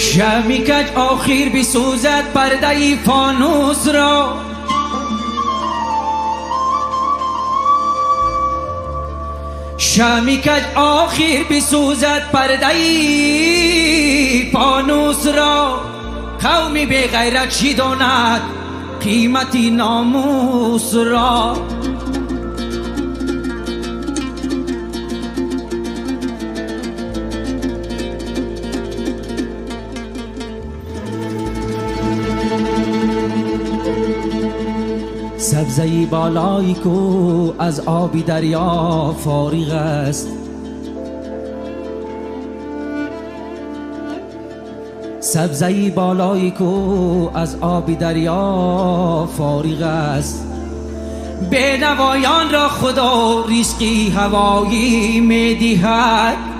Шами каҷ охир бисӯзад пардаи фонусро. Шами каҷ охир бисӯзад пардаи фонусро. Қавми беғайрат чӣ донад қимати номусро. Сабзаи болои кӯ аз оби дарё фориғ аст. Сабзаи болои кӯ аз оби дарё фориғ аст. Бенавоёнро Худо ризқи ҳавоӣ медиҳад.